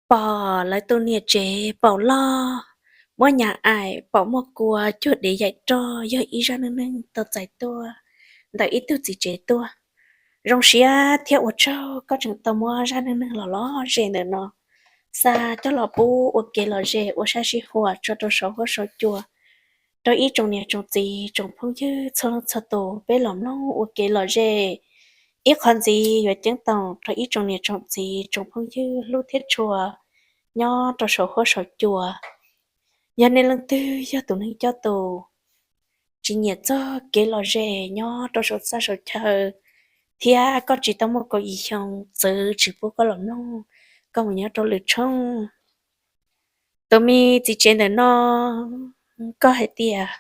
pom lawv tus niam tsev paum loj, muab nyas aim paum muaj kua cuag dev yaim roj, yog ib zaj neej neeg tau txais tuaj ntawm ib tug txiv tsev tuaj. Zoo siab thiab ua tsaug koj tseem tau muab zaj neej neeg los lom zem ntawm no xa coj los pub ua kev lom zem ua sab sij huam tso rau saum huab saum cua rau ib tsoom niam tsoom txiv tsoom phooj ywg txhua leej txhua tus peb los mloog ua kev lom zem. Ib qho ntxiv yuav ceeb toom rau ib tsoom niam tsoom txiv tsoom phooj ywg hlub thiab tshua nyob rau saum huab saum cua. Yog nej leej twg yog tus neeg coj tus tsis nyiam txog kev lom zem nyob rau saum txaj saum chaw thiab koj tsis tau muaj kaum yim xyoo, txwv tsis pub koj los mloog, koj mus nyob rau lwm tshooj. Tus me txiv tsev ntawm no, koj hais tias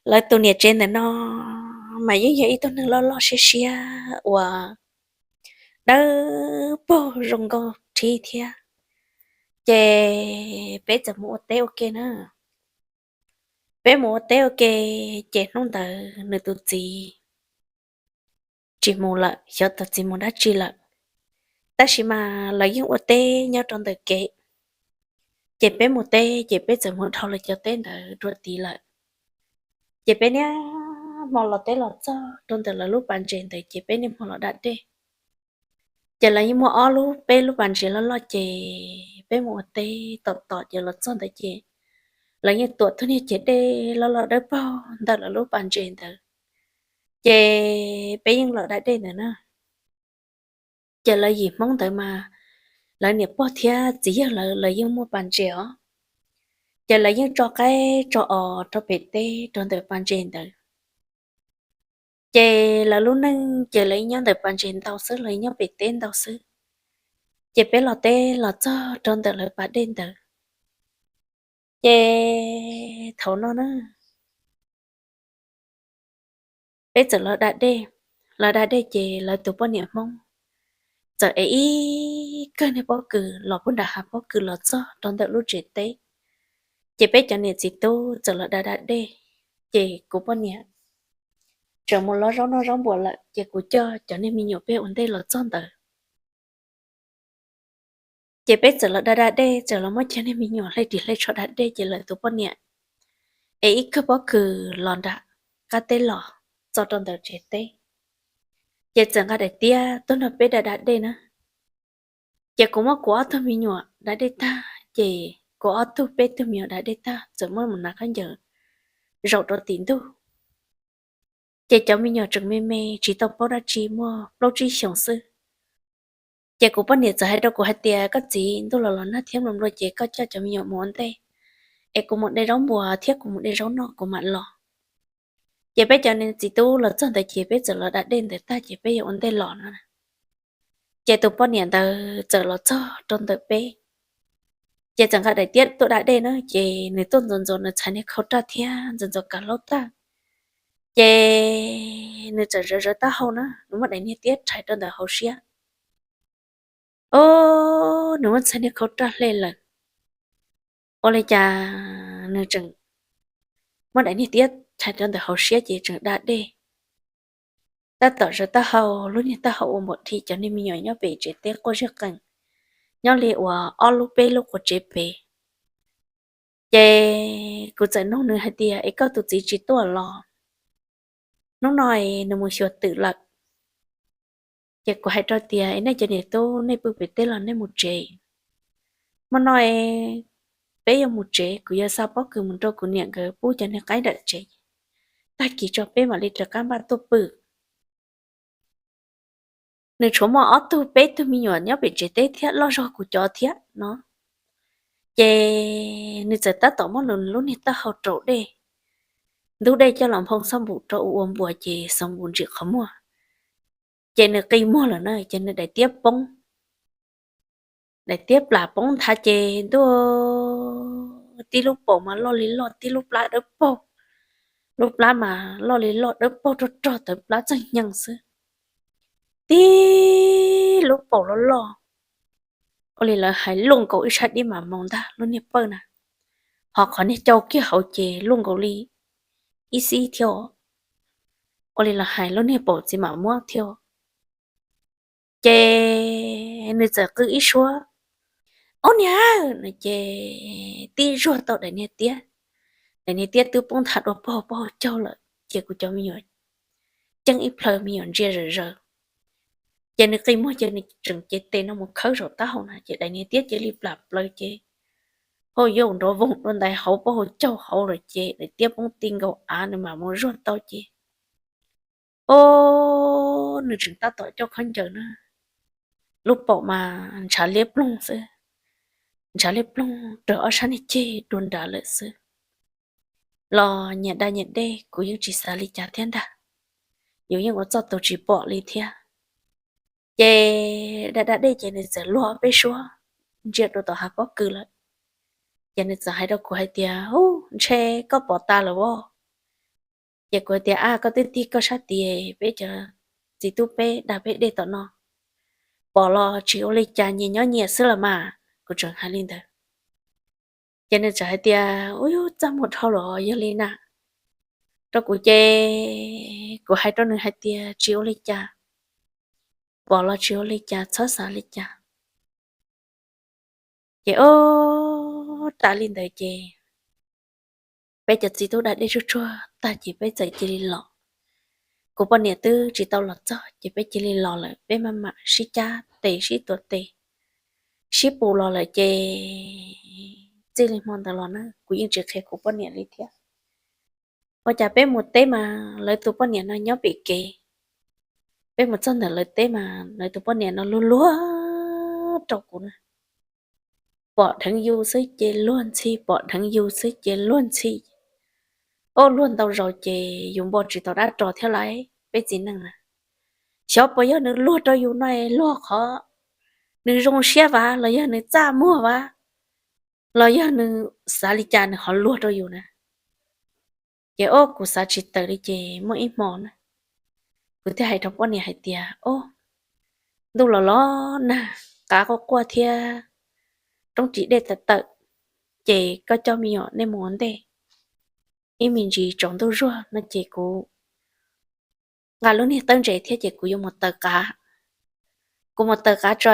lawv tus niam tsev ntawm no mas yeej yog ib tug neeg loj loj siab siab uas dawb paug zoo nkauj rhib thiab. Ces peb txawm mus ua teb ua ke na. Peb mus ua teb ua ke, ces hnub ntawd nws tus txiv tsis mus lawm, xyov tus txiv mus dab tsi lawm. Tab sis mas lawv yeej ua teb nyob rau ntawm kev. Ces peb mus teb, ces peb txawm mus dhau lawv cov teb ntawd dua tid lawm. Ces peb niaj hmo los teb los txog rau ntawm lawv lub pas ntses ntawd, ces peb niaj hmo los da dej. Ces lawv yeej muaj ob lub, peb lub pas ntses loj loj, ces peb mus ua teb tom tom ces los txog ntawd ces lawv yeej tuam tug niag cev dej loj loj dawb paug ntawm lawv lub pas ntses ntawd, ces peb yeej los da dej ntawd na. Ces lawv yim Hmoob ntawd mas lawv niam pog thiab txiv yawg lawv, lawv yeej muaj pas ntses os. Ces lawv yeej tso qaib tso os rau pem teb rau ntawm pas ntses ntawd. Ces lawv lub neej ces lawv nyob ntawm pas ntses ntau xwb, lawv nyob pem teb ntau xwb. Ces peb los teb los txog rau ntawm lawv pas dej ntawd, ces thaum no na, peb txawm los da dej. Los da dej ces lawv tus poj niam Hmoob txawm ev ib kawm niag pob kws los puag nram hav pob kws los txog rau ntawm lub tsev teb. Ces peb cov niam txiv tub txawm los da da dej, ces kuv poj niam tseem mus lov zaub noj zaub npuas lawm, ces kuv coj cov niag me nyuam peb ua ntej los txog ntawd. Ces peb txawm los da da dej, txawm los muab cov niag me nyuam hle ris hle tsho da dej, ces lawv tus poj niam ev ib kawm pob kws los nram qab teb los txog rau ntawm tsev teb. Ces txawm nqa daim tiab tuaj nrog peb da da dej na. Ces kuv muab kuv ob tug me nyuam da dej tag, ces kuv ob tug peb tug me nyuam da dej tag, txawm muab mus hnav khaub ncaws zaum rau tim ntug. Ces cov me nyuam tseem me me tsis tau paub dab tsi, muaj plaub tsib xyoos xwb. Ces kuv poj niam txawm hais rau kuv hais tias, koj txiv, ntuj los los nag thiab nplua nplua, ces koj coj cov me nyuam mus ua ntej, es kuv mus de zaub npuas thiab kuv mus de zaub noj kuv mam los. Ces peb cov niam txiv tub los txog ntawd ces peb txawm los da dej ntawd tag ces peb yuav ua ntej los no. Ces tus poj niam ntawd txawm los txog rau ntawm peb, ces txawm nqa daim tiab tuaj da dej na, ces nws tuaj ntxuav ntxuav nws txhais niag khau raj thiab ntxuav ntxuav kav hlaub tag, ces nws txawm zawv zawv taub hau na, nws muab daim niag tiab rhais rau ntawm hauv siab. Os, nws muab txhais niag khau raj hle lawm. Ua li cas nws tseem muab daim niag tiab rhais rau ntawm hauv siab ces tseem da dej. Tab tom zawv taub hau, lub niag taub hau ua npaum dhi cov niag me nyuam nyob pem tsev teb quaj zig qees, nyob li uas ob lub peb lub quav tsev pem. Ces kuv txawm nug nws hais tias, es koj tus txiv tsis tuaj los? Hnub no nws mus xyuas twm lawm. Ces kuv hais rau tias, es nej cov niam tub, nej pw pem teb los nej mus tsev? Hmo no peb yuav mus tsev, kuv yuav xa pob kws mus rau kuv niam nkawd pub cov niag qaib nram tsev, tag kis tso peb mam li rov qab npaj tuaj pw. Nws tshuav muaj ob tug peb tug me nyuam nyob pem tsev teb thiab, loj zog kuv cov thiab no. Ces nws txawm tab tom muab nws lub niag taub hau raus dej, ntub dej coj los nphoo xab npum rau ua ua npuas ces xab npum ntsim qhov muag, ces nws qi muag lawm na, ces nws daim tiab poob. Daim tiab plam poob nthav ces ntuj, tib lub paum mas loj li loj, tib lub plab dawb paug, lub plab mas loj li loj dawb paug rog rog tawv plab txog nyeeg xwb. Tib lub paum loj loj, ua li lawv hais luaj nkaus ib sab dib mam moos ntag lub niag pawj na, ho qhov niag cau kiag hauv ces luaj nkaus li ib xib thiab, ua li lawv hais lub niag paum txiv mam muab thiab. Ces nws txawm qw ib suab, Ob niag no ces tib zuag tau daim niag tiab, daim niag tiab twb poob nthav dua pog pog caug lawm ces kuv cov me nyuam ceeb ib plhaw me nyuam ntsia zawm zaws. Ces nws qi muag ces nws tseem cev tes no mus khawb saum taub hau na ces daim niag tiab cia li plam plaws ces hauj yauj nrov voog dua ntais hauv pab hauv caug hauv lawm ces daim tiab poob ti nkaus av nws mam mus zuag tau ces o, nws tseem tab tom coj khaub ncaws na, lub paum mas ntshav liab ploog xwb, ntshav liab ploog raws ob sab niag ceg dua nrad lawm xwb. Los nyias da nyias dej kuv yeej tsis xav li cas thiab ntag, yus yeej ua txoj tus tsis pom li thiab. Ces da da dej ces nws txawm luag peb suab ntsia rau tom hav pob kws lawm. Ces nws txawm hais rau kuv hais tias, Ub, ntshe koj pom tas lawm os. Ces kuv hais tias, Ab, koj twb tig koj sab tid, peb cov txiv tub peb da peb dej tom no, pom los tsis ua li cas, nyias nyob nyias xwb los mas. Kuv tseem hais li ntawd. Ces nws txawm hais tias, Ub, yus txaj muag dhau los yog li na. Rau kuv ces kuv hais rau nws hais tias, Tsis ua li cas, pom los tsis ua li cas, txhob xav li cas. Ces o, tas li ntawd ces peb cov txiv tub da dej tsuag tsuag tag ces peb txawm cia li los. Kuv poj niam twb tsis tau los txog ces peb cia li los lawm, peb maj mam sib cab tes sib tuav tes sib pus los lawm ces txij li hmo ntawd los na kuv yeej tsis qhia kuv poj niam li thiab. Ua cas peb mus teb mas lawv tus poj niam no nyob pem kev, peb mus txog ntawm lawv teb mas lawv tus poj niam no luag luag rau kuv na. Pom dheev yus xwb ces luag ntxhi, pom dheev yus xwb ces luag ntxhi. Ob, luag ntau zaus ces yus npo tsis tau dab ros thiab lauj, peb txiv neej na. Xyov puas yog nws luag rau yus no luag qhov nws zoo siab vas los yog nws txaj muag vas los yog nws xav li cas nws ho luag rau yus na. Ces ob, kuv xav tsis tawm li ces muaj ib hmo na kuv thiaj hais rau poj niam hais tias, Ob, ntuj los los nag, qav quaj quaj thiab roob ris dej tawm tawm, ces koj coj me nyuam nej mus ua ntej, ib me ntsis tsaus ntuj zuag no ces kuv nqa lub niag tawb ntses thiab ces kuv yuav mus taws qav. Kuv mus taws qav tso,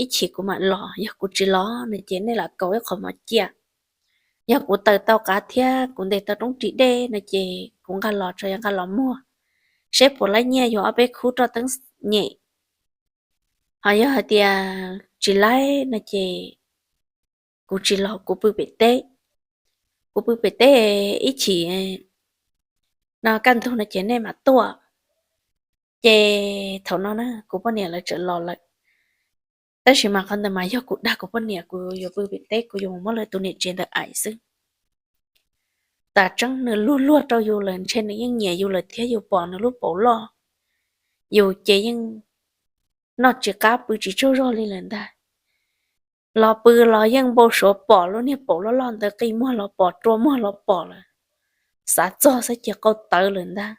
ib chim kuv mam los, yog kuv tsis los no ces nej lam kaus ib qho mov cia. Yog kuv taws tau qav thiab kuv ntes tau roob ris dej no ces kuv nqa los tso, yog nqa los muag seb puas laib nyiaj yus ob peb khub roj teeb nyem. Ho yog hais tias tsis laib no ces kuv tsis los, kuv pw pem teb. Kuv pw pem teb ib chim no kaj ntug no ces nej mam tuaj. Ces thaum no na kuv poj niam lawv txawm los lawm, tab sis mas qhov ntawd mas yog kuv dag kuv poj niam, kuv yuav pw pem teb, kuv yuav mus muab lawv tus niam tsev ntawd aim xwb. Tas tseeb nws luag luag rau yus lawm, ntshe nws yeej nyiam yus lawm thiab, yus pom nws lub paum loj, yus ces yeej noj tsis qab pw tsis tsaug zog li lawm ntag. Los pw los yeej npau suav pom lub niag paum loj loj ntawd, qi muag los pom, rua muag los pom lawm, xav txog xwb ces qau tawv lawm ntag.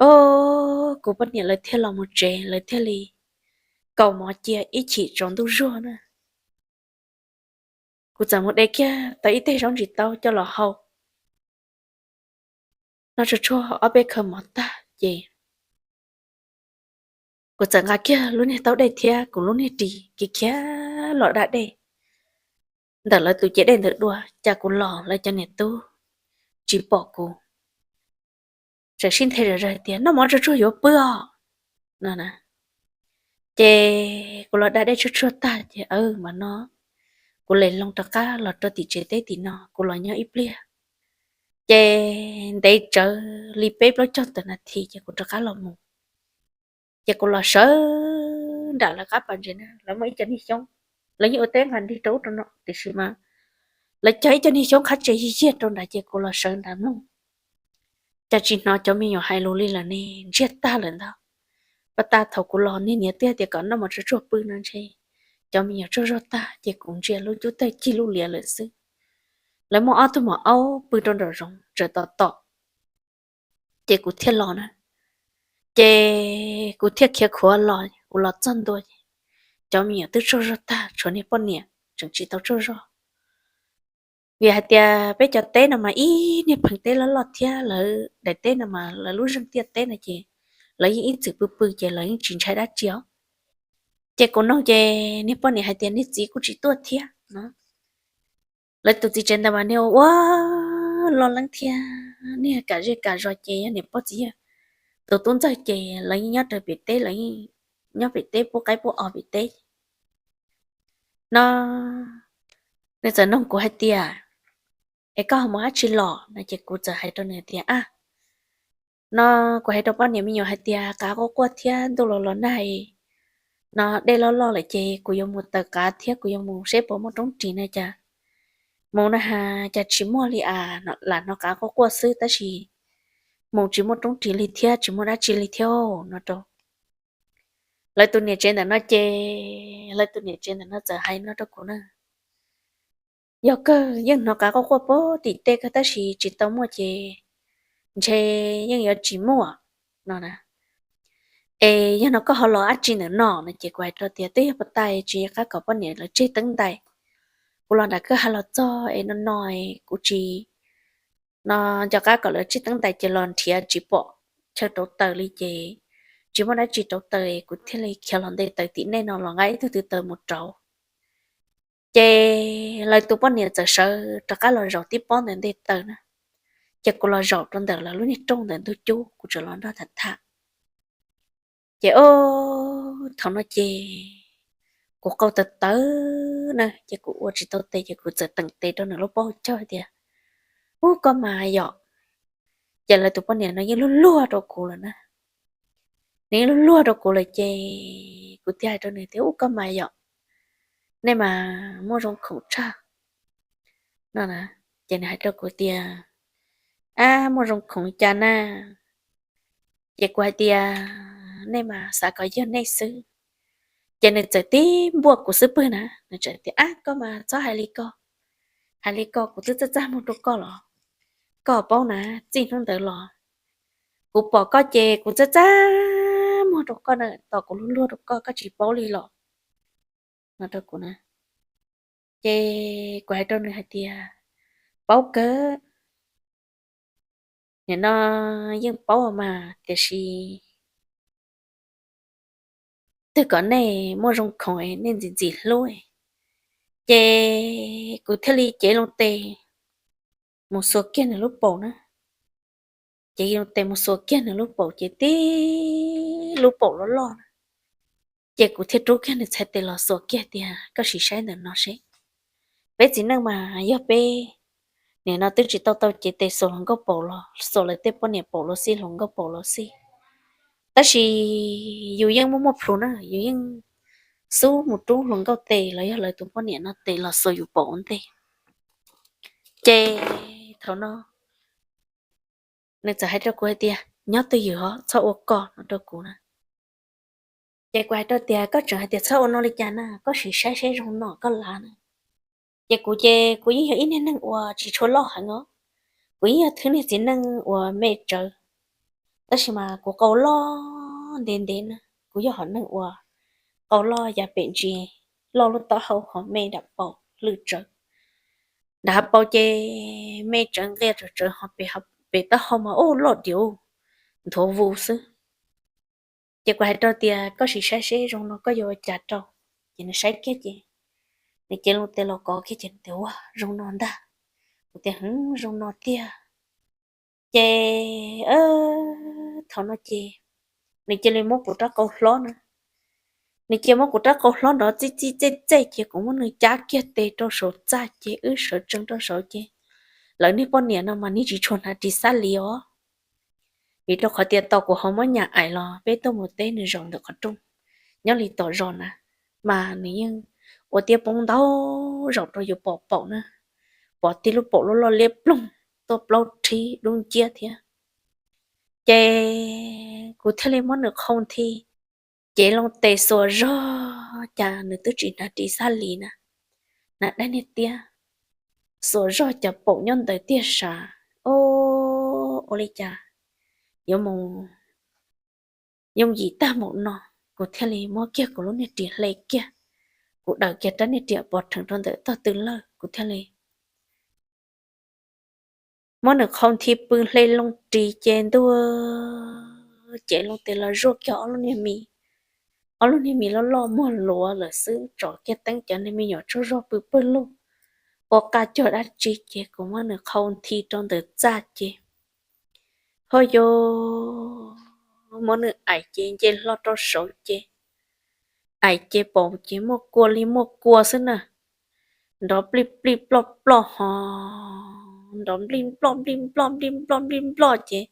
Ob, kuv poj niam lawv thiaj los mus tsev, lawv thiaj li kaus mov cia ib chim tsaus ntuj zuag na. Kuv txawm mus de kiag tau ib teg zaub ntsis taub coj los hau, noj tsuag tsuag ob peb khaw mov tag ces kuv txawm nqa kiag lub niag taub dej thiab kuv lub niag ris khiav khiav los da dej ntawm lawv tus cev dej ntawd dua, cas kuv los lawv cov niam tub tsis pom kuv. Txawm sib nthe zom zaws tias, Noj mov tsuag tsuag yuav pw os no. Ces kuv los da dej tsuag tsuag tag ces mam no kuv li loo rov qab los rau tim tsev teb tim no, kuv los nyob ib pliag ces ntev tsawv li peb plaub caug tawm nas this ces kuv rov qab los mus. Ces kuv los sawv nram lawv qab pas ntses na, lawv muaj ib co niag xyoob, lawv yeej ua teb nqa nrig rau ub rau no tiam sis mas lawv cog ib co niag xyoob qhab tse yig yiag rau nrad ces kuv los sawv nrad mloog. Cas tsis hnov cov me nyuam hais lus li lawm ne, ntsiag tag lawm ntag. Pas tas thaum kuv los niag niam twb tias kom noj mov tsuag tsuag pw no ntshe cov me nyuam tsaug zog tag ces kuv ntsia lub cub tawg cig lub lias lawm xwb. Lawv muaj ob tug maum aub pw rau nraum zoov tsawm tom tom, ces kuv thiaj los na. Ces kuv thiaj khiav khuav los, kuv los txog ntua, cov me nyuam twb tsaug zog tag, tshuav niag poj niam tseem tsis tau tsaug zog. Vim hais tias peb cov teb no mas ib niag phees teb loj loj thiab lawv daim teb no mas lawv lub zeej tiaj teb no ces lawv yeej ib txwm pw pw ces lawv yeej tsis ntshai dab tsi os. Ces kuv nug ces niag poj niam hais tias niag txiv kuj tsis tuaj thiab no. Lawv tus txiv tsev ntawd mas niag ua lo leeb thiab niag kam zej kam zos ces yog niam pog txiv yawg tus tub ntxawg ces lawv yeej nyob rau pem teb, lawv yeej nyob pem teb pub qaib pub os pem teb no. Nws txawm nug kuv hais tias, es koj ho mus dab tsi los no? Ces kuv txawm hais rau nws tias, a, no kuv hais rau poj niam me nyuam hais tias qav quaj quaj thiab ntuj los los nag no, dej loj loj lawm ces kuv yuav mus taws qav thiab kuv yuav mus seb puas muaj roob ris na cas mus na has cas tsis muaj li as, lam hnov qav quaj quaj xwb tab sis mus tsis muaj roob ris li thiab tsis muaj dab tsi li thiab no rau lawv tus niam tsev ntawm no. Ces lawv tus niam tsev ntawm no txawm hais no rau kuv na, yog kawg yeej hnov qav quaj quaj puag tim tej kawg tab sis tsis tau muaj ces ntshe yeej yuav tsis muaj no na. Es yog no koj ho los dab tsi ntawm no no? Ces kuv hais rau tias twb yog puag ta tsis nco qab kom poj niam lawv tseg teeb ntais, kuv los nram kwj ha los txog es no no kuv tsis no nco qab kom lawv tseg teeb ntais ces los nrhiav tsis pom chaw rauv taws li ces tsis muaj dab tsi rauv taws kuv thiaj li khiav los nte taws tim nej no los nqa ib tug tw taws mus rauv. Ces lawv tus poj niam txawm sawv rov qab los zaum tib pob ntawm nte taws na, ces kuv los zaum rau ntawm lawv lub niag rooj ntawm ntug cub kuv txawm los nrog tham tham. Ces o, thaum no ces kuv qau tawv tawv na ces kuv ua tsis tau tes ces kuv txawm teem tes rau nws lub pob hau caug tias, ub koj mas yom. Ces lawv tus poj niam no yeej luag luag rau kuv lawm na, nws yeej luag luag rau kuv lawm ces kuv thiaj hais rau nws tias ub koj mas yom, nej mas muaj zoo khoom tshaj no. Ces nws hais rau kuv tias, ab muaj zoo khoom cas na? Ces kuv hais tias nej mas xav kom yog nej xwb. Ces nws txawm tib npuaj kuv xub pwg na, nws txawm tias ab koj mas txhob hais li ko, hais li ko kuv twb txaj txaj muag rau koj los, koj paub na, txij hnub ntawd los kuv pom koj ces kuv txaj txaj muag rau koj na, tos kuv luag luag rau koj koj tsis paub li los no rau kuv na. Ces kuv hais rau nws hais tias paub kawg, nim no yeej paub mas tiam sis twb kom nej muaj zoo khoom nej ntxim ntxim hlub. Ces kuv thiaj li cev loo tes mus xuas kiag nws lub paum na. Ces loo tes mus xuas kiag nws lub paum ces tib lub paum loj loj na. Ces kuv thiaj rub kiag nws txhais tes los xuas kiag tias koj sim saib ntawm no seb. Peb txiv neej mas yog peb nim no twb tsis tau tau cev tes xuas hluas nkauj paum los xuas lawv tej poj niam paum los xij, hluas nkauj paum los xij. Tab sis yus yeej muaj muaj plhus na, yus yeej xub mus rub hluas nkauj tes los yog lawv tus poj niam no tes los xuas yus paum ua ntej. Ces thaum no nws txawm hais rau kuv hais tias nyob twj ywm os, txhob ua koj no rau kuv na. Ces kuv hais rau tias koj tseem hais tias txhob ua no li cas na, koj sim saib seb zoo no koj lav na. Ces kuv ces kuv yeej yog ib niag neeg uas tsis tshua loj heev os, kuv yeej yog thwj niag txiv neej uas me tsawv, tab sis mas kuv qau loj ntev ntev na, kuv yog hom neeg uas qau loj yav pem ntsis, loj lub taub hau ho me nram paus lwj tsawv. Nram hav paus ces me tsawv nqia tsawv tsawv ho pem taub hau mas ub loj diav nthuav vus xwb. Ces kuv hais rau tias koj sim saib seb zoo no koj yuav ua cas rau. Ces nws saib kiag ces nws cev loo tes los kov kiag ces nws tias ua zoo no ntag. Kuv tias hwv zoo no tiag. Ces thaum no ces nws cia li muab kuv rab qau hlob na, nws cia muab kuv rab qau hlob nrov txij txij txej txej ces kuv muab nws cab kiag tes rau saum txaj ces wb sawv tsees rau saud ces lawv niag poj niam no mas nws tsis tshua hnav ris xab lis os. Vim rau qhov tias tos kuv ho muab nyas aim los peb tuaj mus teb nws zaum ntawm qhov rooj nyob li tom zos na, mas nws yeej ua tiab poob ntau zaum rau yus pom paum na, pom tib lub paum loj loj liab ploog tuaj plaub rhib dub nciab thiab. Ces kuv thiaj li muab nws qhau nthi, cev loo tes xuas zog cas nws twb tsis hnav ris xab lis na, hnav daim niag tiab, xuas zog cas paum nyob ntawd tiag sav. O, ua li cas yuav mus yooj yim tag npaum no. Kuv thiaj li muab kiag kuv lub niag ris hle kiag, kuv daws kiag rab niag riam pov rhees rau ntawm tog tw lawj, kuv thiaj li muab nws qhau nthi pw hle loo ris ces ntuag ces loo tes los zuaj kiag ob lub niag mis, ob lub niag mis loj loj muag luav lawm xwb, tsom kiag teeb cov niag me nyuam tsaug zog pw pawg lug, ua qaj cog dab tsi ces kuv muab nws qhau nthi rau ntawm txaj ces ho yuav muab nws aim ces nce hlo rau saud ces aim ces paum ces muaj kua li muaj kua xwb na. Nrov plij plij ploj ploj ho nrov nplij nploj nplij nploj nplij nploj nplij nploj ces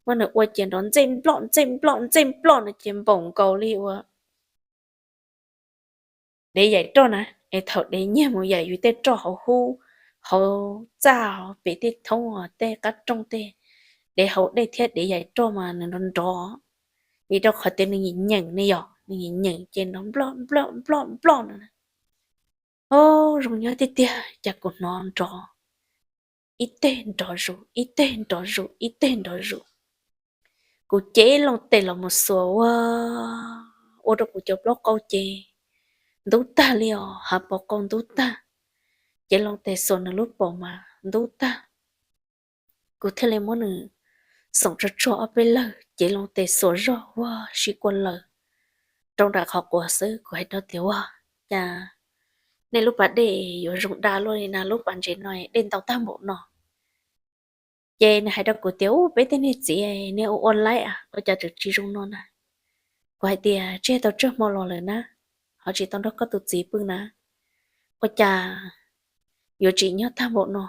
muab nws ua ces nrov ntsej nploj ntsej nploj ntsej nploj no ces npaum nkaus li ua dev yaim roj na, es thaum dev nyiag mus yaim yus tej roj hauv hub, hauv txaj, pem tej thoob, tej qab rooj tej, dev haus dej thiab dev yaim roj mas nws nrov nrov, vim rau qhov tias nws nyeem nyeem ne yom, nws nyeem nyeem ces nrov nploj nploj nploj nploj no. Au, zoo nyob tiag tiag, cas kuv hnov nrov ib teg nrov zus ib teg nrov zus ib teg nrov zus. Kuv cev loo tes los mus xuas ua, ua rau kuv cov plaub qau ces ntub tag li os, hav paus qau ntub tag. Cev loo tes xuas nws lub paum mas ntub tag. Kuv thiaj li muab nws xoom tsuag tsuag ob peb lawg, cev loo tes xuas zog ua si kua lawm rau nram qhov quav xwb. Kuv hais rau tias, Ua cas nej lub pas dej yuav zoo da luaj li na, lub pas ntses no dej ntau tag npaum no? Ces nws hais rau kuv tias, Ub, peb tej niag txiv nej ua ua laib a, ua cas tseem tsis zoo no na? Kuv hais tias, Tseg tau tsawg hmo los lawm na, ho tsis tau nrog koj tus txiv pw na, ua cas yuav tsim nyog tag npaum no,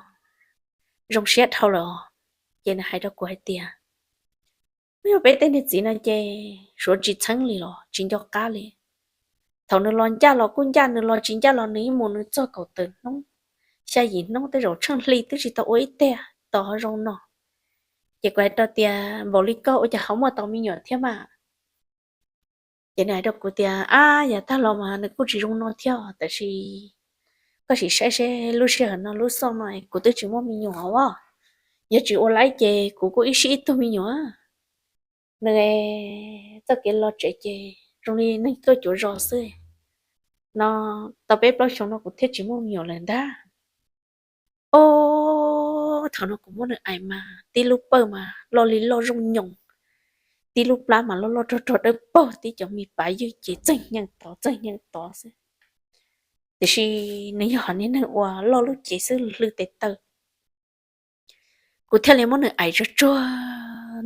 zoo siab dhau lawm os. Ces nws hais rau kuv hais tias, Ub, yog peb tej niag txiv no ces suav tsis txheeb li los tsis nco qab li. Thaum nws los ncaj los kuj ncaj, nws los tsis ncaj los nws ib mus nws txog kaum tawm hnub, xya yim hnub tej zaum tsheej hli twb tsis tau ua ib teg, tos ho zoo no. Ces kuv hais rau tias, Npaum li koj ua cas ho muaj tau me nyuam thiab mas? Ces nws hais rau kuv tias, Ab, yav tag los mas nws kuj tsis zoo no thiab, tab sis koj sim saib seb lub sij hawm no lub xoj no kuv twb tsis muaj me nyuam os. Yog tsis ua laib ces kuv kuj ib sij ib tug me nyuam. Nws txoj kev los tsev ces zoo li neeg tuaj cuav zos xwb no. Tau peb plaub xyoo no kuv thiaj tsis muaj me nyuam lawm ntag. Ob, thaum no kuv muab nws aim mas tib lub pawj mas loj li loj zooj nyoos, tib lub plab mas loj loj rog rog dawb paug, tib cov me pav ywg ces txeeg nyeej tod txeeg nyeej tod xwb. Tiam sis nws yog hom niag neeg uas loj lub cev xwb hlw tes taw. Kuv thiaj li muab nws aim tsuag tsuag,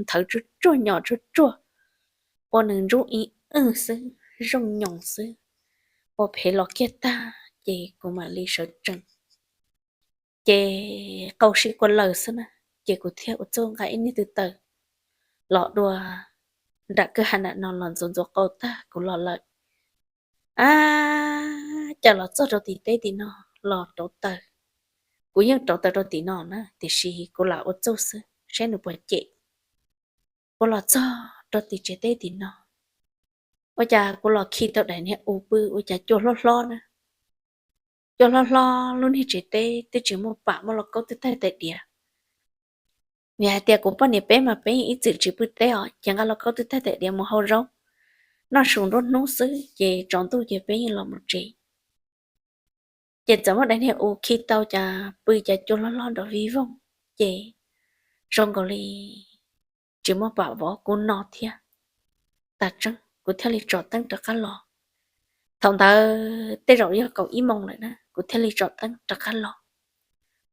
nthawv tsuag tsuag, nyom tsuag tsuag, ua nws ntsub ib wj xwb, zooj nyoos xwb, ua phem los kiag tag ces kuv mam li sawv tsees. Ces qau sib kua lawm xwb na, ces kuv thiaj ua txuj nqa ib niag tw taws los dua nram kwj ha nram no los ntxuav ntxuav qau tag kuv los lawm. Ab, cas los txog rau tim teb tim no los rauv taws. Kuv yeej rauv taws rau tim no na, tiam sis kuv lam ua txuj xwb saib nws puas cem. Kuv los txog rau tim tsev teb tim no, ua cas kuv los khi tau daim niag u pw ua cas cua hlob hlob na. Cua hlob hlob lub niag tsev teb twb tsis muaj pam, muaj lauj kaub twb tag tais diav. Vim hais tias kuv poj niam peb mas peb yeej ib txwm tsis pw teb os, ces nqa lauj kaub twb tag tais diav mus hau zaub noj su nruab hnub xwb, ces tsaus ntuj ces peb yeej los mus tsev. Ces txawm muaj daim niag u khi tau cas pw cas cua hlob hlob nrov vij voog, ces zoo nkaus li tsis muaj pam vov kuv no thiab. Tas tseeb kuv thiaj li tsom teeb rov qab los. Thaum ntawd tej zaum yog kaum ib moos lawm na, kuv thiaj li tsom teeb rov qab los.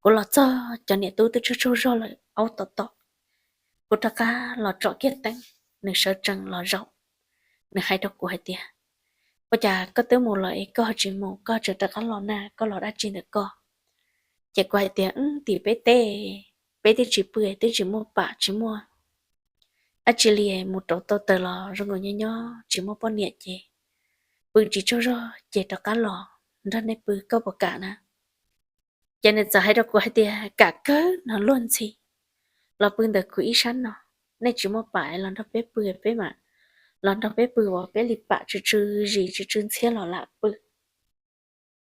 Kuv los txog cov niam tub twb tsaug tsaug zog lawm aub tom tom. Kuv rov qab los tsom kiag teeb, nws sawv tsees los zaum. Nws hais rau kuv hais tias, Ua cas koj twb mus los es koj tsis mus, koj tseem rov qab los na, koj los dab tsi ntawm koj? Ces kuv hais tias, Wb, tim peb teb, peb twb tsis pw, twb tsis muaj pam tsis muaj dab tsi li, mus rauv tau taws los zoo nkaus nyob nyob tsis muaj poj niam ces pw tsis tsaug zog ces rov qab los nrog nej pw, koj puas kam na? Ces nws txawm hais rau kuv hais tias, Kam kawg no luag ntxhi, los pw ntawm kuv ib sab no, nej tsis muaj pam los nrog peb pw, peb mam los nrog peb pw uas peb li pam tsw tsw zis tsw tsw ntxhiab los lam pw.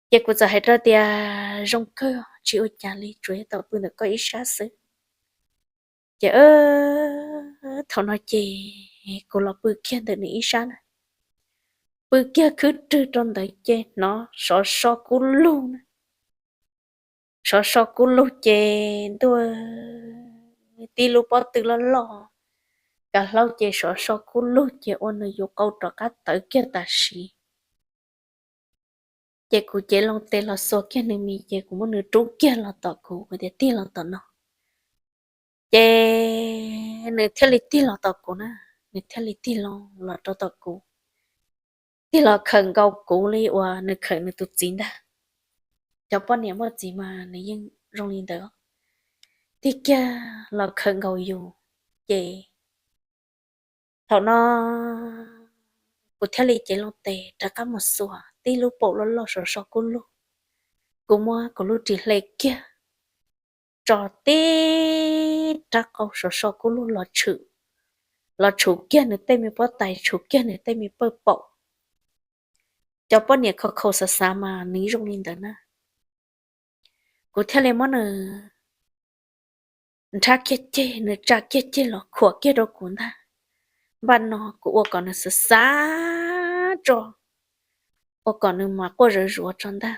Ces kuv txawm hais rau tias, Zoo kawg, tsis ua cas li, tsuas yog tau pw ntawm koj ib sab xwb. Ces thaum no ces kuv los pw kiag ntawm nws ib sab na, pw kiag khwb rwg rau ntawd ces hnov sov so kub lug na. Sov so kub lug ces ntuj, tib lub pob tw loj loj, Kav hlaub ces sov so kub lug ces ua nws yus qau rov qab tawv kiag tam sim. Ces kuv cev loo tes los xuas kiag nws mis ces kuv muab nws rub kiag los tom kuv, kuv tias tig los tom no. Ces nws thiaj li tig los tom kuv na, nws thiaj li tig los los rau tom kuv, tig los khawm nkaus kuv li uas nws khawm nws tus txiv ntag. Cov poj niam muaj txiv mas nws yeej zoo li ntawd, tig kiag los khawm nkaus yus. Ces thaum no kuv thiaj li cev loo tes rov qab mus xuas tib lub paum loj loj sov so kub lug. Kuv muab kuv lub ris hle kiag, tso tib rab qau sov so kub lug los tshum, los tshum kiag nws tej me pob tais, tshum kiag nws tej me pawj paum. Cov poj niam khaus khaus xav xav mas nws zoo li ntawd na. Kuv thiaj li muab nws nrhab kiag ceg, nws tsa kiag ceg los khuam kiag rau kuv ntag. Npaj no kuv ua kom nws xav xav tso, ua kom nws mas quaj zawv zuav tso ntag.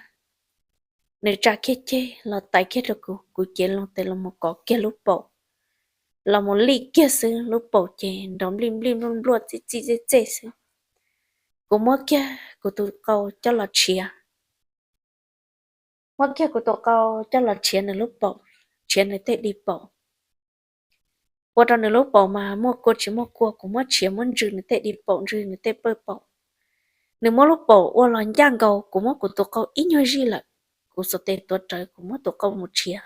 Nws tsa kiag ceg los tais kiag rau kuv, kuv cev loo tes los mus kov kiag lub paum, los mus lij kiag xwb, lub paum ces nrov nplij nplij npluaj npluaj txij txij txej txej xwb. Kuv muab kiag kuv tus qau coj los tshiav, muab kiag kuv tus qau coj los tshiav nws lub paum, tshiav nws tej di paum. Ua rau nws lub paum mas muaj kua tsis muaj kua, kuv muab tshiav muab ntsws nws tej di paum, ntsws nws tej pawj paum. Nws muab lub paum ua los ncaj nkaus, kuv muab kuv tus qau ib nyuag zij lawm, kuv xuas tes tuav rawv, kuv muab tus qau mus tshiav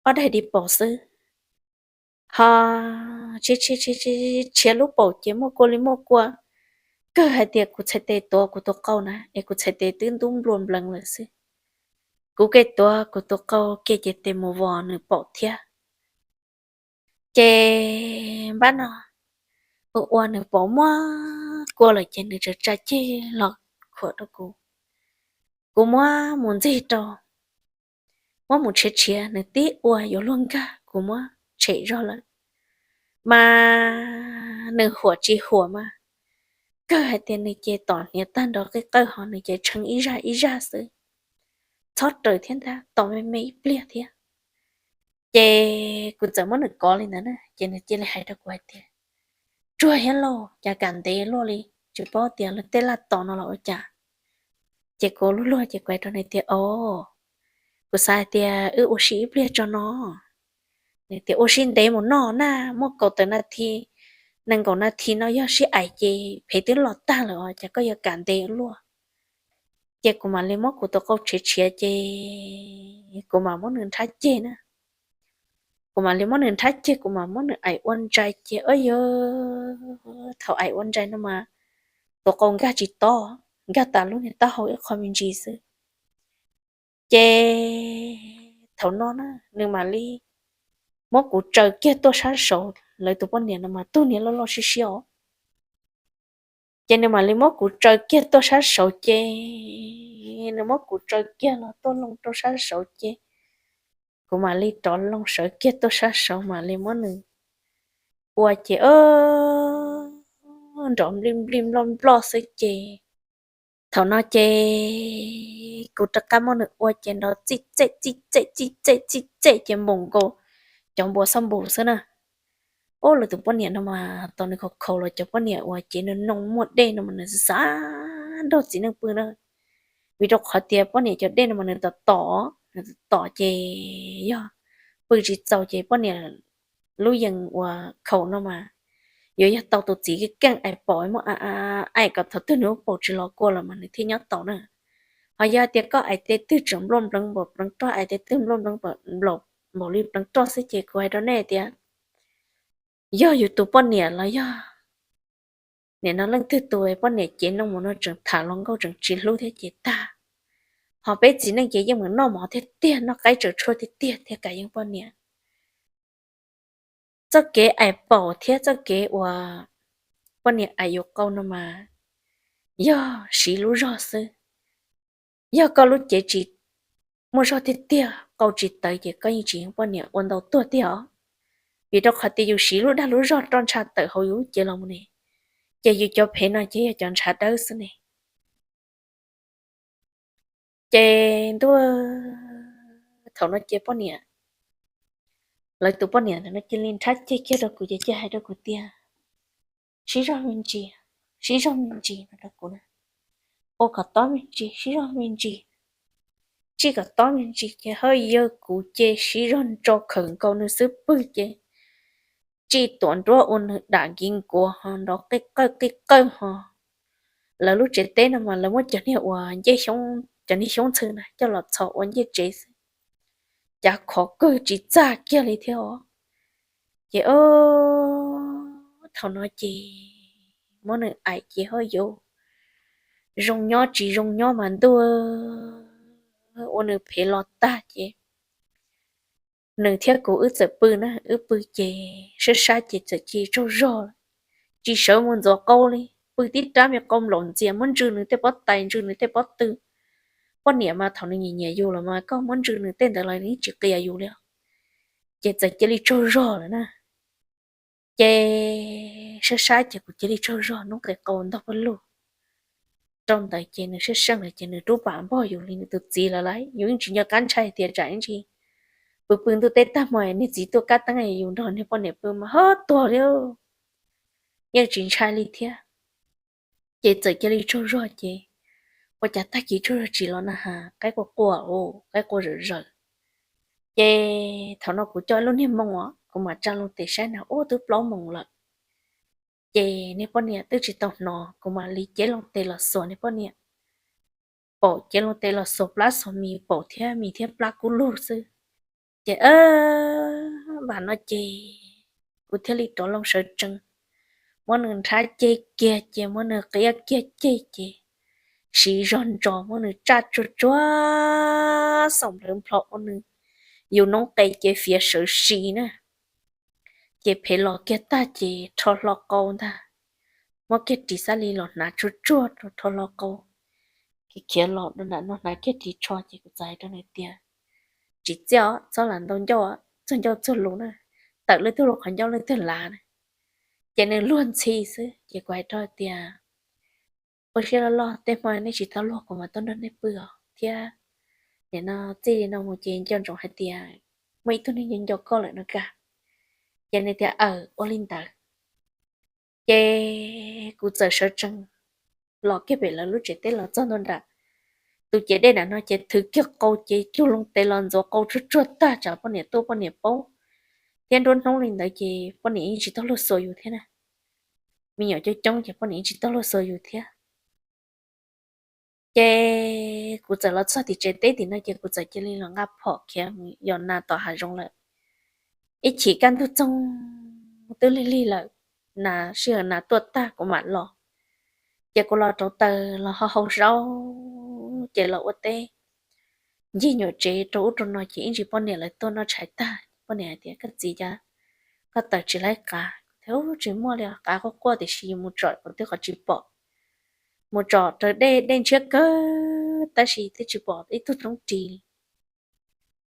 ob daim di paum xwb. Ho tshiav lub paum ces muaj kua li muaj kua, kawg hais tias kuv txhais tes tuav kuv tus qau na es kuv txhais tes twb ntub nplua npleev lawm xwb. Kuv ke tuav kuv tus qau ke ces tes mus vos nws paum thiab. Ces npab no ua ua nws paum muaj kua lawm ces nws tsa tsa ceg los khuam rau kuv. Kuv muab mus ntxig rau, muab mus tshiav tshiav nws tib ua yuav luag nkag, kuv muab tshem zog lawm. Mas nws huam tsis huam mas, kawg hais tias nws ces tom hniav tag nrho qij qawj ho nws ces tshee ib zaj ib zaj xwb, txhob raws thiab ntag, tom me me ib pliag thiab. Ces kuv txawm muab nws kov li ntawd na ces nws cia li hais rau kuv hais tias, tsuag thiab lauj, cas kam ntev luaj li, tsis paub tias luag tej laj tom no los ua cas. Ces kuv luag luag ces kuv hais rau nws tias, o, kuv xav hais tias wb ua si ib pliag tso no. Nws tias ua si ntev mus noj na, muaj kaum tawm nas this, nees nkaum nas this no yog sib aim ces phev twb los tag lawm os, cas koj yuav kam ntev luaj. Ces kuv mam li muab kuv tus qau tshiav tshiav ces kuv mam muab nws nrhab ceg na. Kuv mam li muab nws nrhab ceg, kuv mam muab nws aim ua ntsais ces, o yog, thaum aim ua ntsais no mas tus qau nkag tsis tob, nkag tas lub niag taub hau ib qho me ntsis xwb. Ces thaum no na nws mam li muab kuv tsaws kiag tuaj sab saud, lawv tus poj niam no mas tug niag loj loj siab siab os. Ces nws mam li muab kuv tsaws kiag tuaj sab saud ces, nws muab kuv tsaws kiag los tuaj loo rau sab saud ces, kuv mam li rov loo sawv kiag tuaj sab saud mam li muab nws ua ces, o, nrov nplij nplij nploj nploj xwb ces. Thaum no ces kuv rov qab muab nws ua ces nrov txij txej txij txej txij txej txij txej ces npaum nkaus cov npua xab npus xwb na. Ub, lawv tus poj niam no mas tau nws khaus khaus los cov poj niam uas cev nws noo muaj dej no mas nws xav nrog txiv neej pw na. Vim rau qhov tias poj niam cov dej no mas nws tom tom, nws tom tom ces yog pw tsis txaus ces poj niam lub yees uas khaus no mas yuav yog tau tus txiv keej keej aim paum muab aim kom thaum twg nws lub paum tsis los kua los mas nws thiaj nyob tau na. Ho yog tias koj aim tes twg tseem npluaj npleev npaum pleev roj, aim tes twg npluaj npleev npaum li pleev roj xwb ces kuv hais rau nej tias yog yus tus poj niam los yog nim no leej twg tus poj niam cev noo mus no tseem tham hluas nkauj tseem tsis hlub thiab ces tag. Ho peb txiv neej ces yeej mus noj mov tiag tiag, noj qaib tsaws tshuaj tiag tiag thiab kam yeej poj niam. Txoj kev aim paum thiab txoj kev uas poj niam aim yus qau no mas yog siv lub zog xwb. Yog koj lub cev tsis muaj zog tiag tiag, qau tsis tawv ces koj yeej tsis yeej poj niam ua ntau tuag tiag os. Vim rau qhov tias yus siv lub dag lub zog roj ntsha tawm hauv yus lub cev los mus ne, ces yus cov phev no ces yog cov ntshav dawb xwb ne. Ces ntuj, thaum no ces poj niam lawv tus poj niam ntawd no cia li nrhab ceg kiag rau kuv ces cia hais rau kuv tias, sib zog me ntsis, sib zog me ntsis no rau kuv na, ua kom tob me ntsis, sib zog me ntsis, tsij kom tob me ntsis ces haj yawg kuv ces sib zog ntso khawm nkaus nws xub pwg ces tsij tuav nruab ua nws dam nkiv nkuav ho nrov qij qawj qij qawj ho. Lawv lub tsev teb no mas lawv muab cov niag uas ncej xyoob, cov niag xyoob ntxhw na coj los txhos ua ncej tsev xwb, cas khov kawg tsis txaj kiag li thiab os. Ces o, thaum no ces muab nws aim ces haj yawg zoo nyob tsis zoo nyob mas ntuj, ua nws phem los tag ces nws thiab kuv wb txawm pw na, wb pw ces sab sab ces txawm cia li tsaug zog, tsis sawv mus ntxuav qau li, pw tib rab me qau nplaum ntxias, muab ntsws nws tej pob tais, ntsws nws tej pob tw. Poj niam mas thaum nws nyiam nyiam yus los mas koj muab ntsws nws tej ntawd los nws tsis qias yus li. Ces txawm cia li tsaug zog lawm na. Ces sab sab ces kuv cia li tsaug zog, noob qes qau ntog pawg lug rau ntawd ces nws sab seej lawm ces nws rub pam npog yus li nws tus txiv lawm lauj. Yus yeej tsis nco qab ntshai tias tsam ib ntsis pw pw ntuj teb tag hmo niag txiv tuaj kab teeb yus nrog niag poj niam pw mas ho tuag li, yeej tsis ntshai li thiab. Ces txawm cia li tsaug zog ces ua cas tag kis tsaug zog tsis los na has, qaib qua qua, qaib qua zawm zawm. Ces thaum no kuv coj ib lub niag moo os, kuv mam tsa loo tes saib na, ub twb plaub moos lawm. Ces niag poj niam twb tsis tau hnov, kuv mam li cev loo tes los xuas niag poj niam. Paum cev loo tes los xuas plab xuas mis, paum thiab mis thiab plab kub lug xwb. Ces vam no ces kuv thiaj li rov loo sawv tsees, muab nws nrhab ceg kiag ces muab nws qiab kiag ceg ces siv zog ntsos muab nws tsaj tsuag tsuag xoom nplawv nplho ua nws yus noob qes ces fiav sawv si na. Ces phem los kiag tag ces rho hlo qau ntag, muab kiag ris xab li los hnav tsuag tsuag rau rho hlo qau, khiav los rau nram no hnav kiag ris tsho ces kuv txawm hais rau nws tias, tsis txiaj os, txhob lam ntau ncauj, txog ncauj txog lus na, tawm leej twg los qhov ncauj leej twg lav na. Ces nws luag ntxhi xwb ces kuv hais rau tias, ua siab loj loj, tej hmo nej tsis tau luag kuv mam tuaj nrog nej pw os thiab. Nim no txij li no mus ces nco ntsoov hais tias muaj ib tug neeg nco nco koj lawm no kag. Ces nws tias aws, ua li ntawd. Ces kuv txawm sawv tsees los kiag pem lawv lub tsev teb los txog ntua nram tus ciav dej nram no ces thwv kiag qau ces cug loo tes los ntxuav qau tsuag tsuag tag tsam poj niam tuaj poj niam paub, thiab nruab hnub li ntawd ces poj niam yeej tsis tau luag xuas yus thiab na. Me nyuam coob coob ces poj niam yeej tsis tau luag xuas yus thiab. Ces kuv txawm los txog tim tsev teb tim no ces kuv txawm cia li los nqa phom khiav mus yos nas tom hav zoov lawm. Ib chim kaj ntug txoog twb lig lig lawm, nas sij hawm nas tuaj tag kuv mam los. Ces kuv los rauv taws los ho hau zaub ces los ua teb ncig nyuam tsev rau ub rau no ces ib ntsis poj niam lawv tuaj noj tshais tag, poj niam hais tias koj txiv, cas koj tawm tsis laib qav? Kuv tias tsis muaj li, qav quaj quaj tiam sis yus mus tsom kuv twb qhov tsis pom. Mus tsom raws dej, dej ntshiab kawg tab sis twb tsis pom ib tug roob ris li.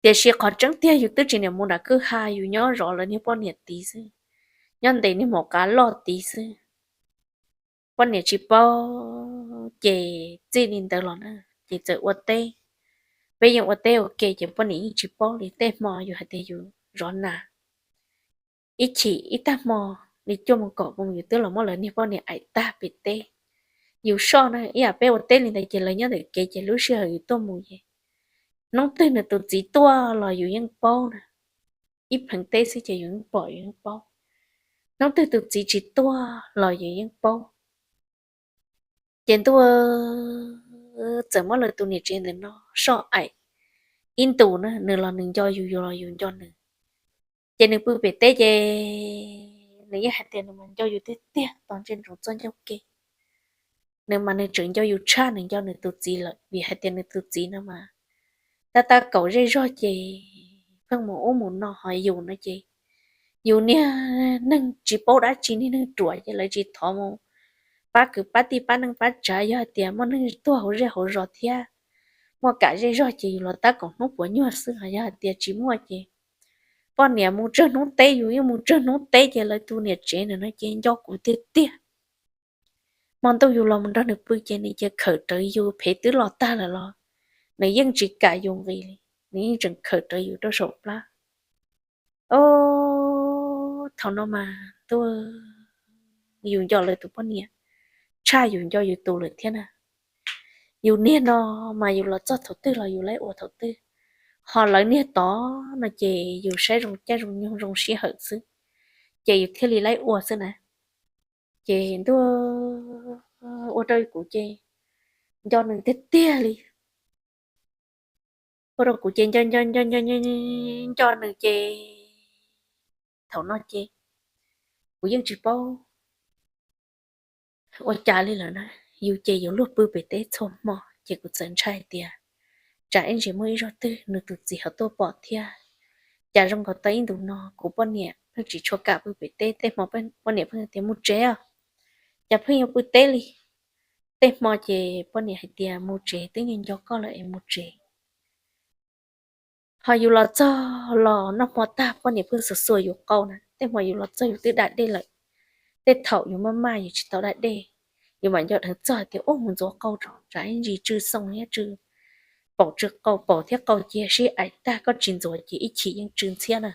Tiam sis qhov tseeb tiag yus twb tsis niam mus nram kwj ha, yus nyob zov lawv niag poj niam tid xwb, nyob ntes niag maum qav loj tid xwb. Poj niam tsis paub ces txij li ntawd los na, ces txawm ua teb. Peb yeej ua teb ua ke ces poj niam yeej tsis paub li. Tej hmo yus hais tias yus zov nas, ib chim ib tag hmo li cuaj moos kaum moos yus twb los muab lawv niag poj niam aim tag pem teb. Yus soj na, ib yam peb ua teb li ntawd ces lawv nyob ntawm kev ces lub sij hawm yus tuaj mus ces hnub twg nws tus txiv tuaj los yus yeej paub na. Ib pheev teb xwb ces yus yeej pom yus yeej paub. Hnub twg tus txiv tsis tuaj los yus yeej paub. Ces ntuj, txawm muab lawv tus niam tsev ntawm no soj aim ib ntus na, nws los nws nco yus, yus los yus nco nws. Ces nws pw pem teb ces nws yeej hais tias nws mas nco yus tiag tiag tos ntsej ntsoov txoj ncauj ke. Nws mas nws tseem nco yus tshaj nws nco nws tus txiv lawm vim hais tias nws tus txiv no mas tab tab kaum zej zog ces pheej mus ub mus no, ho yus no ces yus niag neeg tsis paub dab tsi, niag neeg ruam ces lawv tsis thov mus pab kwv pab tij pab neej pab tsav. Yog hais tias muaj neeg tuag hauv zej hauv zos thiab muaj kam zej zog ces yus los tab kaum hnub puav nyuag xwb. Yog hais tias tsis muaj ces poj niam mus tsawg hnub teb yus yeej mus tsawg hnub teb ces lawv tus niam tsev ntawm no ces nco kuv tiag tiag. Hmo ntuj yus los mus nrog nws pw ces nws cia khawm rawv yus, phev twb los tag lawm los nws yeej tsis kam yus nqis li, nws yeej tseem khawm rawv yus rau saum plab. Ob, thaum no mas ntuj, yus nco lawv tus poj niam tshaj yus nco yus tus lawm thiab na. Yus niag no mas yus los txog thaum twg los yus laib ua thaum twg, ho lawv niag tod no ces yus saib zoo caij zoo nyoog zoo sij hawm xwb, ces yus thiaj li laib ua xwb na. Ces ntuj, ua rau kuv ces nco nws tiag tiag li. Ua rau kuv ces nco nco nco nco nco nws ces thaum no ces kuv yeej tsis paub ua cas li lawm na. Yus ces yus luag pw pem teb txhua hmo ces kuv txawm ntshai tias tsam ib ntsis muaj ib zaug twg nws tus txiv ho tuaj pom thiab. Cas zoo nkaus tau ib ntus no kuv poj niam pheej tsis tshua kam pw pem teb, tej hmo poj niam pheej tias mus tsev os, cas pheej yuav pw teb li. Tej hmo ces poj niam hais tias mus tsev, twb nco nco koj lawm es mus tsev. Ho yus los txog los noj hmo tag poj niam pheej xuas xuas yus qau na. Tej hmo yus los txog yus twb da dej lawm, tej thaum yus maj maj yus tsis tau da dej, yus mam nco dheev txog tias ub mus ntxuav qau tso, tsam ib ntsis tsw xoo thiab tsw paum, tsw qau paum thiab qau cia sib aim tag, koj tsis ntxuav ces ib chim yeej tsw ntxhiab na.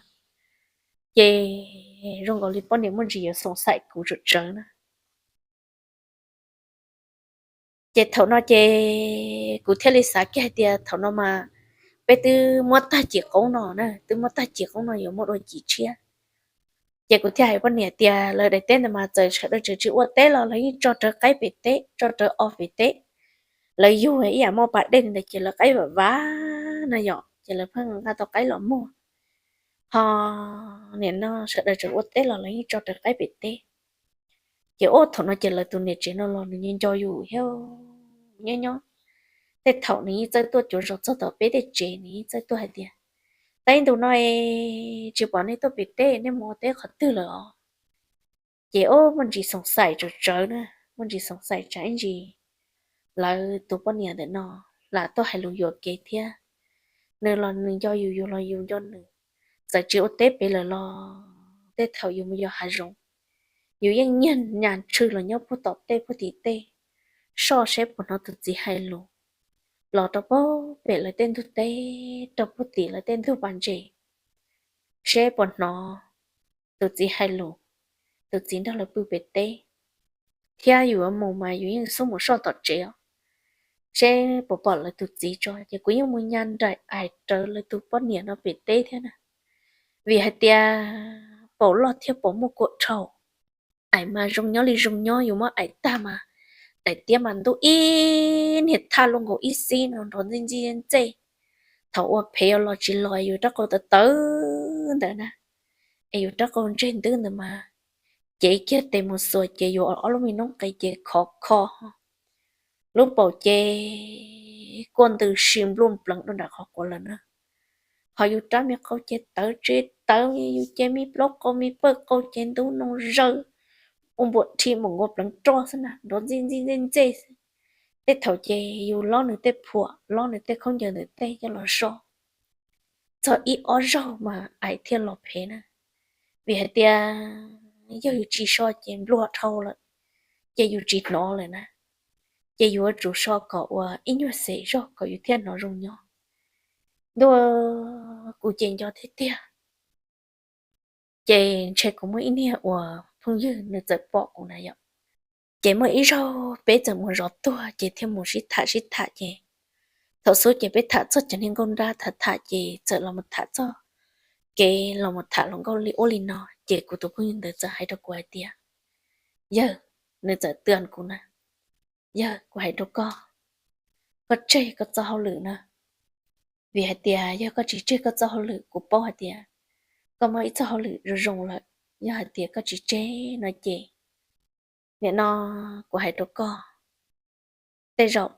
Ces zoo nkaus li poj niam muaj ntsis yuav xoom xaim kuv tsawv tsawv na. Ces thaum no ces kuv thiaj li xav kiag hais tias thaum no mas peb twb muab tag cim qoob no na, twb muab tag cim qoob no yuav muaj dua cim tshiab. Ces kuv thiaj hais poj niam tias lawv daim teb ntawd mas txawm sawv daws tseem tsis ua teb los lawv yeej tso rawv qaib pem teb, tso rawv o pem teb. Lawv yug ib yam muaj pas dej li ntawd ces lawv qaib vam vav no yom, ces lawv pheej nqa tau qaib los muag. Ho nim no sawv daws tseem ua teb los lawv yeej tso rawv qaib pem teb. Ces ub, thaum no ces lawv tus niam tsev no los nws nco nco yus thiab nyob nyob. Tej thaum nws yeej txawj tuaj cuav zos txog tom peb tej tsev, nws yeej txawj tuaj hais tias, tab ib ntus no es tsis pom nej tuaj pem teb, nej mus ua teb qhov twg lawm os? Ces ub, muaj ntsis xoom xaim tsawv tsawv na, muaj ntsis xoom xaim tsam ib ntsis lawv tus poj niam ntawm no lam tuaj hais lus yuam kev thiab. Nws los nws nco yus, yus los yus nco nws. Txawm tsis ua teb pem lawm los tej thaum yus mus yos hav zoov, yus yeej nyiag nyas tshwm los nyob puag tom tej puag tim tej, soj seb puas hnov tus txiv hais lus, los rau puag pem lawv tej ntug teb, rau puag tim lawv tej ntug pas ntses, seb puas hnov tus txiv hais lus, tus txiv nrog lawv pw pem teb. Thiab yus yuav mus mas yus yeej xub mus soj tom tsev os, seb puas pom lawv tus txiv tso. Ces kuv yeej mus nyas nraim aim rawv lawv tus poj niam no pem teb thiab na, vim hais tias paum loj thiab paum muaj kua dhau. Aim mas zoo nyob li zoo nyob, yus muab aim tag mas daim tiab mas ntub ib niag thaj luaj nkaus ib xib no nrov ntxij ntxij ntxej. Thaum ua phem los tsis los yus rab qau tawv tawv ntawd na, es yus rab qau ntseg ntwb ntawd mas cev kiag tes mus xuas ces yus ob lub me noob qes ces khov kho, lub paum ces kua ntws si npluj npleev rau nram qhov quav lawm na. Ho yus rab me qau ces tawv tsis tawv, yus ces me plaub qau me pawj qau ces ntub noo zawg, ua npuam rhi mus nkaus pleev roj xwb na, nrov ntxij ntxij ntxej ntxej xwb. Tej thaum ces yus lob nws tej phuam, lob nws tej khaub ncaws ntawm tej coj los so, txog ib ob zaug mas aim thiaj los phem na. Vim hais tias yog yus tsis so ces npluag dhau lawm, ces yus tsis hnov lawm na. Ces yus yuav tsum so kom ua ib nyuag xes zog kom yus thiaj hnov zoo nyob. Ntuj, kuv ces nco tiag tiag. Ces ntshe kuv muaj ib niag uas phooj ywg nws txawm pom kuv na yom. Ces muaj ib zaug peb txawm mus zov tuag ces thiaj mus sib tham sib tham ces thaum xub ces peb tham txog cov niag nkauj nrab, tham tham ces txawm los mus tham txog kev, los mus tham hluas nkauj li ub li no. Ces kuv tus phooj ywg ntawd txawm hais rau kuv hais tias, yawg, nws txawm tw kuv na, yawg, kuv hais rau koj, koj tseg koj txoj hauj lwm na. Vim hais tias yog koj tsis tseg koj txoj hauj lwm, kuv paub hais tias koj muaj ib txoj hauj lwm zoo zoo lawm. Yog hais tias koj tsis tseg no ces nim no kuv hais rau koj, tej zaum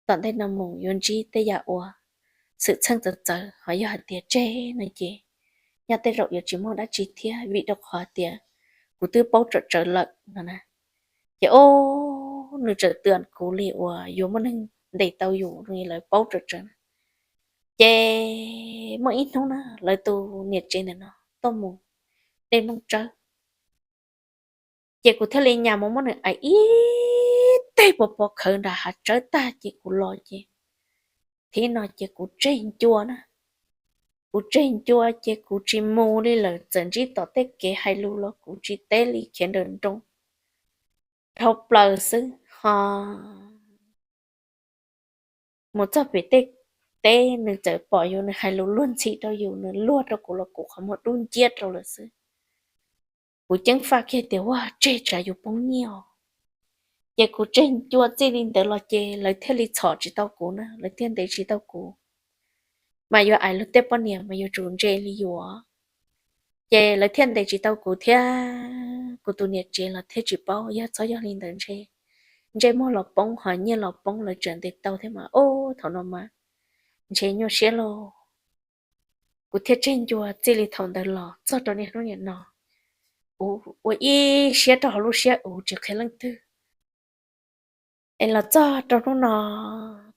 tom ntej no mus yuav ntsib tej yam uas xwm txheej txawv txawv, ho yog hais tias tseg no ces nyob tej zaum yuav tsis muaj dab tsi thiab, vim rau qhov tias kuv twb paub tsawm tsawv lawm no na. Ces ob, nws txawm tw kuv li uas yuav muaj neeg ntes tau yus li lawv paub tsawm tsawv na. Ces muaj ib hnub na, lawv tus niam tsev ntawm no tuaj mus dej nplooj tsawb. Ces kuv thiaj li nyas mus muab nws aim ib teg pov pov khawv nram hav tsawb tag ces kuv los ces thib no ces kuv tseg ncua na. Kuv tseg ncua ces kuv tsis mus li lawm, txawm ntsib tom tej kev hais lus los kuv tsis teb li, khiav nrawm nroos dhau plaws xwb ho. Mus txog pem tej teb nws txawm pom yus, nws hais lus luag ntxhi rau yus, nws luag rau kuv los kuv qhov muag dub nciab rau lawm xwb. Kuv ceeb faj kiag tias ua tseg tsam yus poob nyiaj os. Ces kuv tseg ncua txij li ntawd los ces lawv thiaj li txhom tsis tau kuv na, lawv thiaj ntes tsis tau kuv. Mas yuav ais lug tej poj niam mas yuav tsum ntse li yus. Ces lawv thiaj ntes tsis tau kuv thiab kuv tus niam tsev los thiaj tsis paub, yog txhob yog li ntawd ntshe ntsej muag los poob ho nyiaj los poob, lawv tseem ntes tau thiab mas ub thaum no mas ntshe nyuaj siab lauj. Kuv thiaj tseg ncua txij li thaum ntawd los txog rau niaj hnub niam no, kuv ua ib siab rau hauv lub siab, kuv tsis qhia leej twg. Es los txog rau hnub no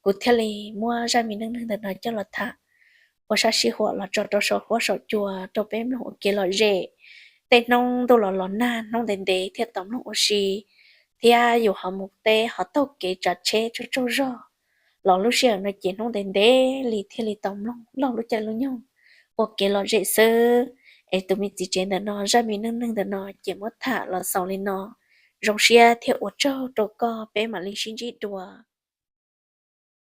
kuv thiaj li muab zaj me neej neeg ntawm no coj los tham ua sab sib huam los tso rau saum huab saum cua rau peb mloog ua kev lom zem. Tej hnub ntuj los los nag, hnub ntev ntev thiaj tau mloog ua si, thiab yus ho mus teb ho taug kev tsav tsheb tsaug tsaug zog los lub sij hawm no ces hnub ntev ntev li thiaj li tau mloog laug lub caij lub nyoog ua kev lom zem xwb. Es tus me txiv tsev ntawm no zaj me neej neeg ntawm no ces muab tham los xaus li no. Zoo siab thiab ua tsaug rau koj, peb mam li sib ntsib dua